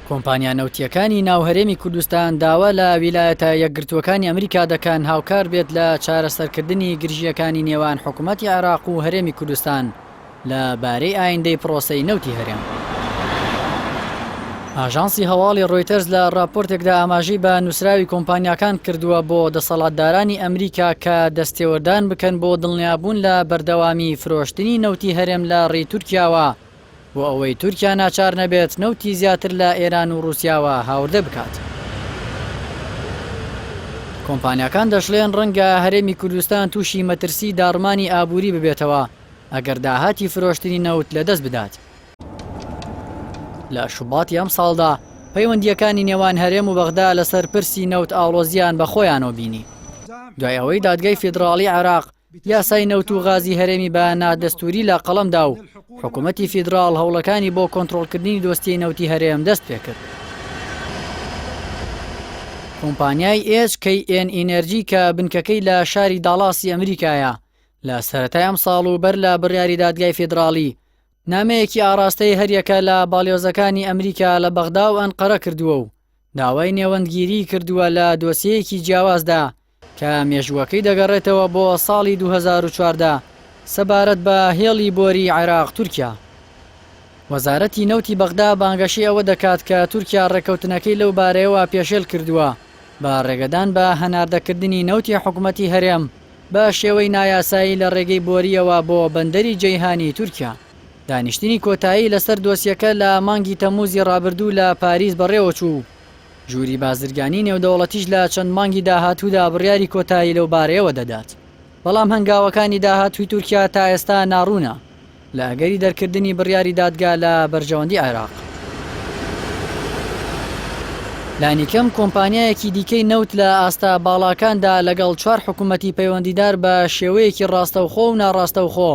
کۆمپانیا نەوتییەکانی ناو هەرێمی کوردستان داوا لە ویلایەتە یەکگرتووەکانی ئەمریکا دەکەن هاوکار بێت لە چارەسەرکردنی گرژییەکانی نێوان حکومەتی عێراق و هەرێمی کوردستان لە بارەی ئایندەی پرۆسەی نەوتی هەرێم. ئاژانسی هەواڵی ڕۆیتەرز لە ڕاپۆرتێکدا ئاماژەی بە نووسراوی کۆمپانیاکان کردووە بۆ دەسەڵاتدارانی ئەمریکا کە دەستێوەردان بکەن بۆ دڵنیابوون لە بەردەوامی فرۆشتنی نەوتی هەرێم لە ڕێی تورکیاوە بۆ ئەوەی تورکیا ناچار نەبێت نەوتی زیاتر لە ئێران و ڕووسیاوە هاوردە بکات. کۆمپانیاکان دەشڵێن ڕەنگە هەرێمی کوردستان تووشی مەترسی داڕمانی ئابووری ببێتەوە ئەگەر داهاتی فرۆشتنی نەوت لەدەست بدات. لە شوباتی ئەمساڵدا پەیوەندییەکانی نێوان هەرێم و بەغدا لەسەر پرسی نەوت ئاڵۆزییان بەخۆیانەوە بینی دوای ئەوەی دادگای فیدڕاڵی عێراق یاسای نەوت و غازی هەرێمی بە نادەستووری لە قەڵەم دا و حکوومەتی فیدراڵ هەوڵەکانی بۆ کۆنترۆڵکردنی دۆسیەی نەوتی هەرێم دەست پێکرد. کۆمپانیای HKN Energy کە بنکەکەی لە شاری داڵاسی ئەمریکایە، لە سەرەتای ئەمساڵ و بەر لە بڕیاری دادگای فیدراڵی، نامەیەکی ئاڕاستەی هەریەکە لە باڵیۆزەکانی ئەمریکا لە بەغدا و ئەنقەرە کردووە و داوای نێوەندگیریی کردووە لە دۆسیەیەکی جیاوازدا کە مێژووەکەی دەگەڕێتەوە بۆ ساڵی 2014 سەبارەت بە هێڵی بۆری عێراق-تورکیا. وەزارەتی نەوتی بەغدا بانگەشەی ئەوە دەکات کە تورکیا ڕێککەوتنەکەی لەو بارەیەوە پێشێل کردووە بە ڕێگەدان بە هەناردەکردنی نەوتی حکومەتی هەرێم بە شێوەی نایاسایی لە ڕێگەی بۆرییەوە بۆ بەندەری جەیهانی تورکیا. دانیشتنی کۆتایی لەسەر دۆسیەکە لە مانگی تەمموزی ڕابردوو لە پاریس بەڕێوەچوو و ژووری بازرگانی نێودەوڵەتیش لە چەند مانگی داهاتوودا بڕیاری کۆتایی لەو بارەیەوە دەدات. بەڵام هەنگاوەکانی داهاتووی تورکیا تا ئێستا ناڕوونە لە ئەگەری دەرکردنی بڕیاری دادگا لە بەرژەوەندی عێراق. لانیکەم کۆمپانیایەکی دیکەی نەوت لە ئاستە باڵاکاندا لەگەڵ چوار حکومەتی پەیوەندیدار بە شێوەیەکی ڕاستەوخۆ و ناڕاستەوخۆ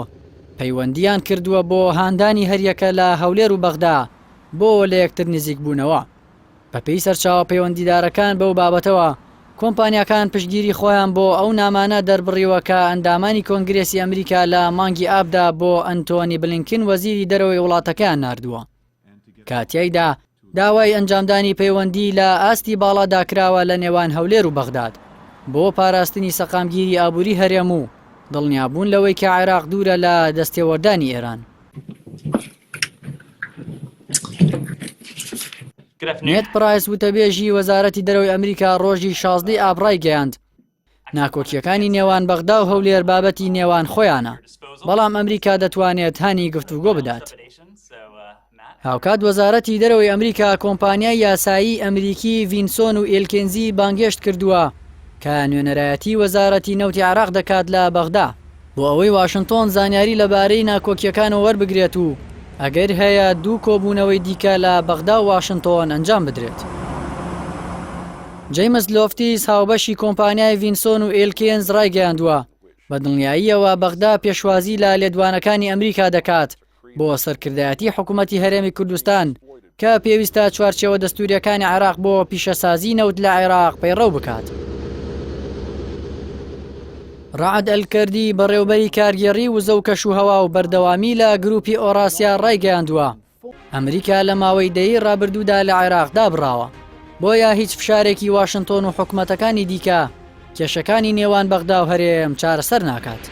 پەیوەندییان کردووە بۆ هاندانی هەریەکە لە هەولێر و بەغدا بۆ لەیەکتر نزیکبوونەوە. بەپێی سەرچاوە پەیوەندیدارەکان بەو بابەتەوە، کۆمپانیاکان پشتگیری خۆیان بۆ ئەو نامانە دەربڕیوە کە ئەندامانی کۆنگرێسی ئەمریکا لە مانگی ئابدا بۆ ئەنتۆنی بلینکن وەزیری دەرەوەی وڵاتەکەیان ناردووە کە تیایدا داوای ئەنجامدانی پەیوەندی لە ئاستی باڵادا کراوە لە نێوان هەولێر و بەغداد بۆ پاراستنی سەقامگیری ئابووری هەرێم و دڵنیابوون لەوەی کە عێراق دوورە لە دەستێوەردانی ئێران. نێد پرایس وتەبێژی وەزارەتی دەرەوەی ئەمریکا ڕۆژی شازدەی ئاب ڕایگەیاند ناکۆکیەکانی نێوان بەغدا و هەولێر بابەتی نێوان خۆیانە بەڵام ئەمریکا دەتوانێت هانی گفتوگۆ بدات. هاوکات وەزارەتی دەرەوەی ئەمریکا کۆمپانیای یاسایی ئەمریکی ڤینسۆن و ئێلکێنزی بانگێشت کردووە کە نوێنەرایەتی وەزارەتی نەوتی عێراق دەکات لە بەغدا بۆ ئەوەی واشنتۆن زانیاری لەبارەی ناکۆکییەکانەوە وەربگرێت و ئەگەر هەیە دوو کۆبوونەوەی دیکە لە بەغدا و واشنتۆن ئەنجام بدرێت. جەیمس لۆفتیس هاوبەشی کۆمپانیای ڤینسۆن و ئێلکێنز ڕایگەیاندووە، بە دڵنیاییەوە بەغدا پێشوازی لە لێدوانەکانی ئەمریکا دەکات بۆ سەرکردایەتی حکومەتی هەرێمی کوردستان کە پێویستە چوارچێوە دەستوریەکانی عێراق بۆ پیشەسازی نەوت لە عێراق پەیڕەو بکات. ڕەعد ئەلکەردی بەڕێوبەری کارگێڕی وزە و کەشوهەوا و بەردەوامی لە گروپی ئۆراسیا ڕایگەیاندووە، ئەمریکا لە ماوەی دەیەی ڕابردوودا لە عێراق دابڕاوە، بۆیە هیچ فشارێکی واشنتۆن و حکومەتەکانی دیکە کێشەکانی نێوان بەغدا و هەرێم چارەسەر ناکات.